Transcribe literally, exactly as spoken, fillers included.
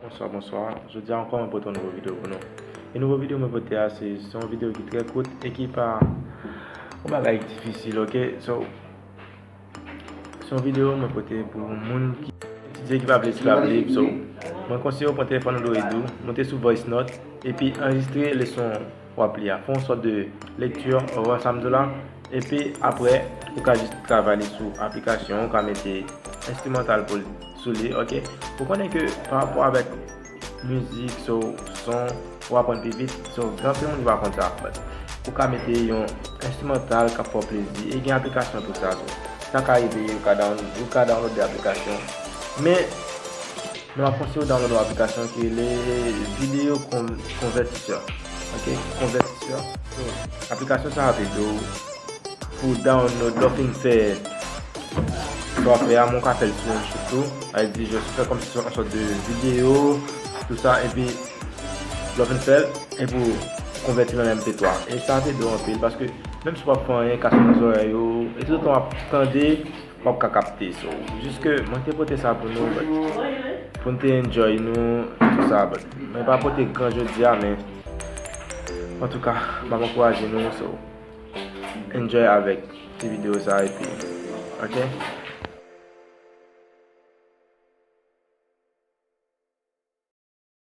Bonswa, bonswa. Jodi a ankò mwen pote yon nouvo videyo pou nou. E nouvo videyo mwen pote a se se yon videyo ki trè kout e ki pa yon bagay difisil, ok? So, se yon videyo mwen pote pou moun ki etidye ki pa vle esklav liv. So, mwen konseye w pran telefòn ou dwe dou, moute sou voice note, epi anrejistre leson w ap li a. Fè yon sòt de lekti, ou wè sa m di w la. Epi apre, ou ka jis travay li sou aplikasyon, ou ka mete enstrimantal pou li, sou li, ok? Ou konnen ke pa rapò avèk mizik, so, son, ou aprann pi vit, so, gen anpil moun ki pa konn sa. But ou ka mete yon enstrimantal k ap fè w plezi, e gen aplikasyon pou sa, so, sa ka rive, ou ka down-, ou ka download de aplikasyon. Men, men m ap konseye w download yon aplikasyon ki rele Video Con-, Convertisseur. Ok? Convertisseur. So, aplikasyon sa ap ede w pou download, lè w fin fè sa w ap fè a, men w ka fè l sou YouTube tou. Sa vle di, jis fè kòmsi se yon sòt de videyo, tou sa, epi lè w fin fè l, epi w konvèti l an M P twa. E sa ap ede w anpil, paske menm si w p ap fè anyen, kase nan zòrèy ou, e toutotan w ap tande, w ap ka kapte. So, jis ke mwen te pote sa pou nou, but, pou n te enjoy nou, tou sa, but mwen pa pote gran jodi a, men antouka, m ap ankouraje nou, so, enjoy avèk ti videyo sa, epi, ok?